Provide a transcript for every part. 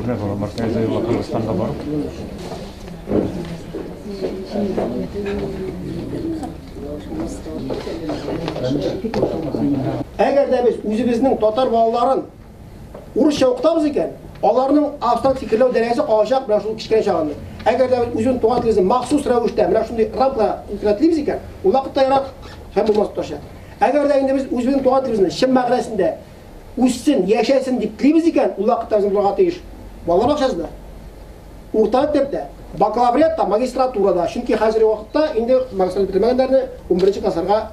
Үрнәк була Маркайзаева Кыргызстанга барып. Әгәр дә без үзебезнең татар балаларын урысча укытабыз икән, аларның абстракт фикерләү дәрәҗәсе калачак менә шул кечкенә чагында. Әгәр дә без үзебезнең туган телебезне махсус рәвештә менә шундый рамкада үстерә телибез икән, ул вакытта ярар һәм булмас татарча. Әгәр дә инде без үзебезнең туган телебезне чын мәгънәсендә үссен, яшәсен дип телибез икән, ул вакытта безнең булырга тиеш балалар бакчасында, урта мәктәптә, бакалавриатта, магистратурада. Чөнки хәзерге вакытта инде магистратура бетермәгәннәрне 11 классларга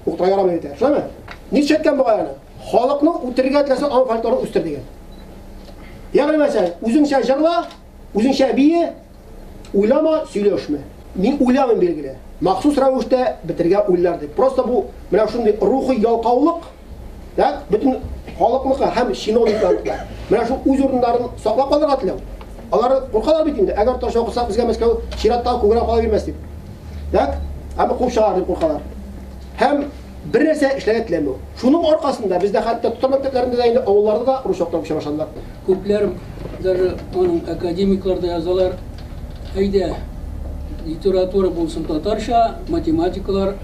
укытырга ярамый бит. Шулаймы? Ницше әйткән бугай аны. Халыкны үтерергә теләсәң, аның фольклорын үстер дигән. Ягъни мәсәлән, үзеңчә җырла, үзеңчә бие, уйлама, сөйләшмә. Мин уйламыйм билгеле. Махсус рәвештә бетергә уйлар дип. Просто бу менә шундый рухи ялкаулык, так, бөтен халыкныкы һәм чиновникларныкы. Менә шул үз урыннарын саклап калырга теләү. Алар куркалар бит инде. Әгәр таш укысак, безгә Мәскәү чираттагы күгрәк кала бирмәс дип. Так? Һәм куып чыгар дип куркалар. Һәм бер нәрсә эшләргә теләмәү. Шуның аркасында бездә хәтта татар мәктәпләрендә дә инде авылларда да русча укытырга күчә башладылар. Күпләр даже аның академиклар да язалар, әйдә, литература булсын татарча, математикалар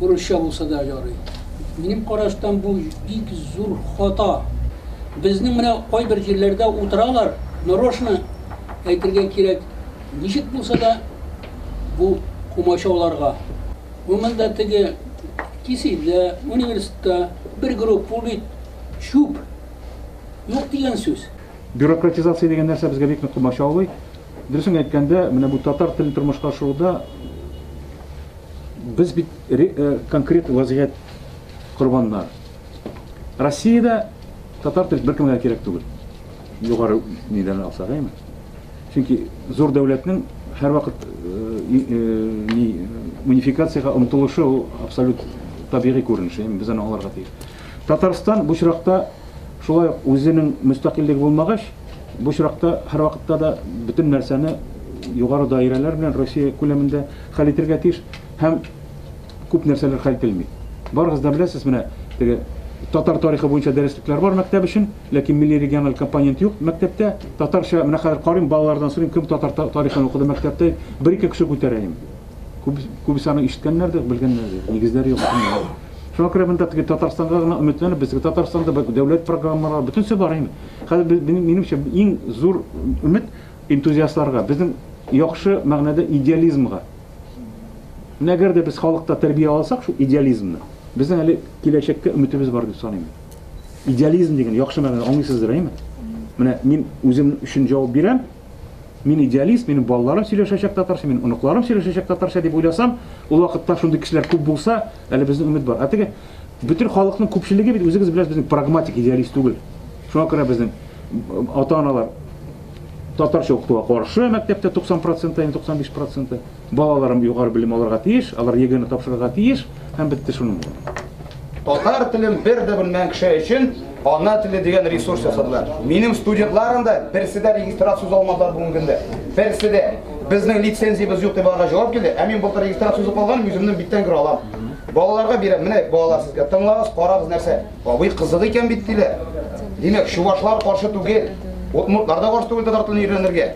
урысча булса да ярый. Минем караштан бу бик зур хата. Безнең менә кайбер җирләрдә утыралар, нарочно әйтергә кирәк, ничек булса да бу комачауларга. Бу монда теге кисилдә, университетта бер группа ул бит чүп. Юк дигән сүз. Бюрократизация дигән нәрсә безгә бик нык комачаулый. Дөресен әйткәндә, менә бу татар телен тормышка ашыруда без бит конкрет вазгыять корбаннар. Россиядә татар теле беркемгә кирәк түгел. Югары нидән алсак, әйме? Чөнки зур дәүләтнең һәрвакыт ни унификациягә омтылышы ул абсолют табигый күренеш, әйме? Без аны аңларга тиеш. Татарстан бу очракта шулай ук үзенең мөстәкыйльлеге булмагач, бу очракта һәрвакытта да бөтен нәрсәне югары даирәләр белән Россия күләмендә хәл итәргә тиеш һәм күп нәрсәләр хәл ителми. Барыгыз да беләсез, менә теге татар тарихы буенча дәреслекләр бар мәктәп өчен, ләкин милли региональ компонент юк мәктәптә. Татарча менә хәзер карыйм, балалардан сорыйм, кем татар тарихын укыды мәктәптә, бер-ике кеше күтәрә инде. Күп, күбесе аны ишеткәннәр дә, белгәннәр дә, нигезләре юк. Шуңа күрә монда теге Татарстанга гына өметләнеп, без Татарстанда дәүләт программалары бөтенесе бар инде. Хәзер минемчә иң зур өмет энтузиастларга, безнең яхшы мәгънәдә идеализмга. Менә әгәр дә без халыкта тәрбия алсак шул идеализмны, безнең әле киләчәккә өметебез бар дип саныйм. Идеализм дигән яхшы мәгънәдә аңлыйсыздыр, әйеме? Менә мин үзем өчен җавап бирәм. Мин идеалист, минем балаларым сөйләшәчәк татарча, минем оныкларым сөйләшәчәк татарча дип уйласам, ул вакытта шундый кешеләр күп булса, әле безнең өмет бар. Ә теге бөтен халыкның күпчелеге бит үзегез беләсез, безнең прагматик идеалист түгел. Шуңа күрә безнең ата-аналар татарча укытуга каршы мәктәптә 90%, инде 95%. Балаларым югары белем алырга тиеш, алар ЕГЭны тапшырырга тиеш һәм бетте шуның белән. Татар телен бер дә белмәгән кеше өчен ана теле дигән ресурс ясадылар. Минем студентларым да берсе дә регистрация уза алмадылар бүгенге көндә. Берсе дә. Безнең лицензиябез юк дип аларга җавап килде. Ә мин былтыр регистрация узып алганым, үземнең биттән керә алам. Балаларга бирәм, менә балалар сезгә тыңлагыз, карагыз нәрсә. Абый кызык икән бит диләр. Димәк, чувашлар каршы түгел. Удмуртлар да каршы түгел татар телен өйрәнергә.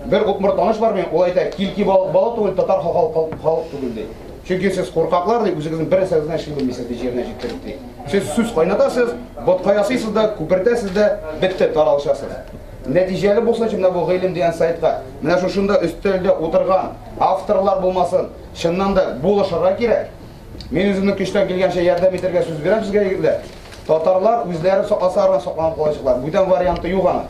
Бер удмурт таныш бар минем, ул әйтә, килки балык балык түгел, татар халык халык түгел ди. Чөнки сез куркаклар ди, үзегезнең бер нәрсәгезне эшли белмисез ди, җиренә җиткереп ди. Сез сүз кайнатасыз, ботка ясыйсыз да, күпертәсез дә, бетте, таралышасыз. Нәтиҗәле булсынчы менә бу гыйлем дигән сайтка, менә шушында өстәлдә утырган авторлар булмасын, чыннан да булышырга кирәк. Мин үземнең көчтән килгәнчә ярдәм итәргә сүз бирәм сезгә, егетләр. Татарлар үзләрен сакласа гына сакланып калачаклар. Бүтән варианты юк аның.